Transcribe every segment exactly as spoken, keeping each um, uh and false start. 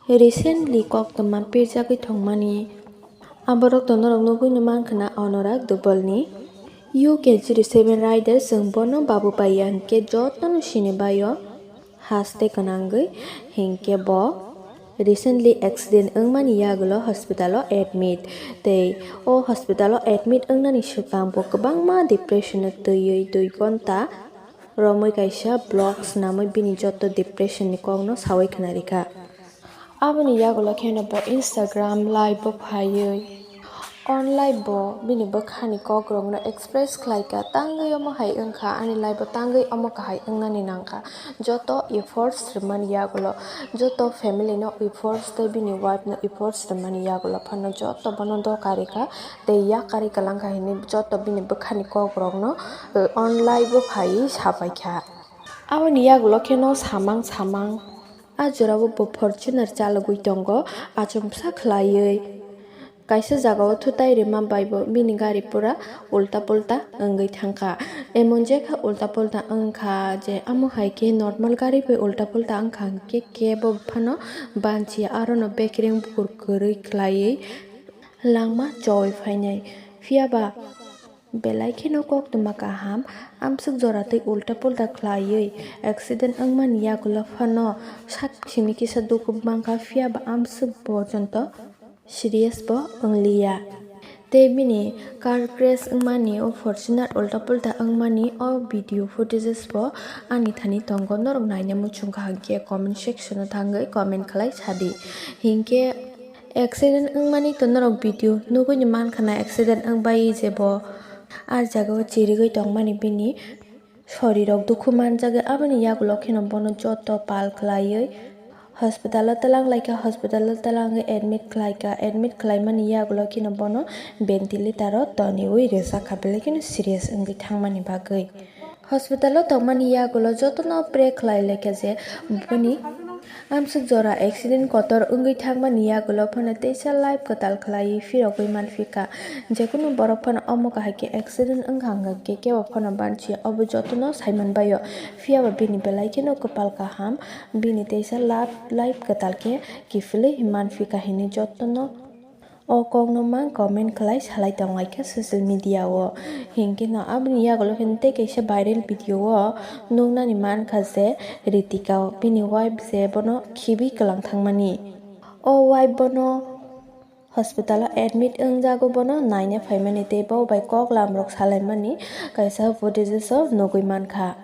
Recently koktwma pirjagwi thwngmani aborok to norok nugwino mankha na Anurag Dubalni. You can see the seven riders, chwng bono babu paiya hinkhe jotono sini baio haste gwnangwi hinkhe bo recently accident wngmani yagulo hospital o admit tei o hospital o admit wngnani swkang bo kwbangma depression o twiwi dui ghonta romwi kaisa vlog swnamwi bini joto depression ni kokno sawi khwnarikha. Aboni yagulo kheno bo Instagram live o phaiwi on live bo bini bwkhani kokrokno express khlaikha, tangwi omo hai wngkha, ani life o tangwi omo kahai wngnani nangkha. Joto efforts rwmani yagulo, joto family no efforts tei bini wife no efforts rwmani yagulo phano joto bono doka rikha. Tei yakarwi kwlangkha hinwi joto bini bwkhani kokrokno, eh, on live o phaiwi sapaikha. Aboni yagulo kheno samang samang a jorao bo Fortuner chalogwi tongo, achomsa khlaiwi. Kaisa jagao thutai rima bai bo bini gari pura ulta pulta wngwi thangkha. Emon jekha ulta pulta wngkha je amo hai khe normal gari bai ulta pulta wngkha hinkhe kebo phano banchi arono bekereng bukur kwrwi khlaiwi langma choi phainai. Phiya ba belai kheno koktwma kaham, amswk jora tei ulta pulta khlaiwi accident wngmani yagulo phano sak simi kisa dukhu mankha, phiya ba amswk porjonto serious bo wngliya. Tei bini car crash wngmani, o Fortuner ulta pulta wngmani o video footages bo ani thani tongo, norok naina muchungkha hinkhe comment section o thangwi comment khlai sadi. Hinkhe accident wngmani to norok video nugwini mankha na, accident wngbai je bo ah jagao chirigwi tongmani bini sorirok dukhu manjagwi, aboni yagulo kheno bono joto pal khlaiwi hospital o twlang laikha, hospital o twlangwi admit khlaikha, admit khlaimani yagulo kheno bono ventilator o toniwi rwjakha, belai kheno serious wngwi thangmani bagwi. Hospital o tongmani yagulo jotono pray khlai laikha je bini amswk jora accident kotor wngwi thangmani yagulo phano teisa life kwtal khlaiwi phirogwi manphikha. Jekunu borok phano omo kahai khe accident wngkha hwnkhe kebo phano banchiya, obo jotono saimanbaio. Phiya ba bini belai kheno kwpal kaham, bini teisa love life kwtal khe kiphilwi manphikha hinwi jotono o kokno mang comment khlai salai tonglaikha social media o. Hinkhe no aboni yagulo khe tei kaisa viral video o nuknani mankha je Ritika o bini wife je bono khibi kwlang thangmani. O wife bono hospital o admit wngjago, bono naina phaimani tei bo bai kok lamrok salaimani kaisa footages o nugwi mankha.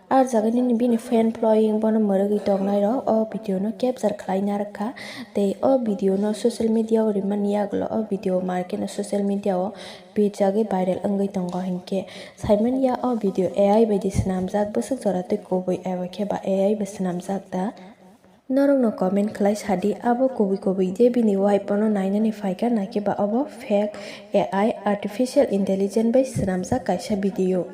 Ah jaga nini bini fan following bono mwrwgwi tongnairok o video no capture khlai narwkha. Tei o video no social media o rimani yagulo o video markeno social media o pirjagwi viral wngwi tongo hinkhe saimanya o video A I bai di swnamjak, bwswk jora tei kubui eba khe ba A I bai swnamjak da. Norokno comment khlai sadi, abo kubui kubui je bini wife bono nainani phaikha, nakhe ba obo fake A I, artificial intelligence bai swnamjak kaisa video.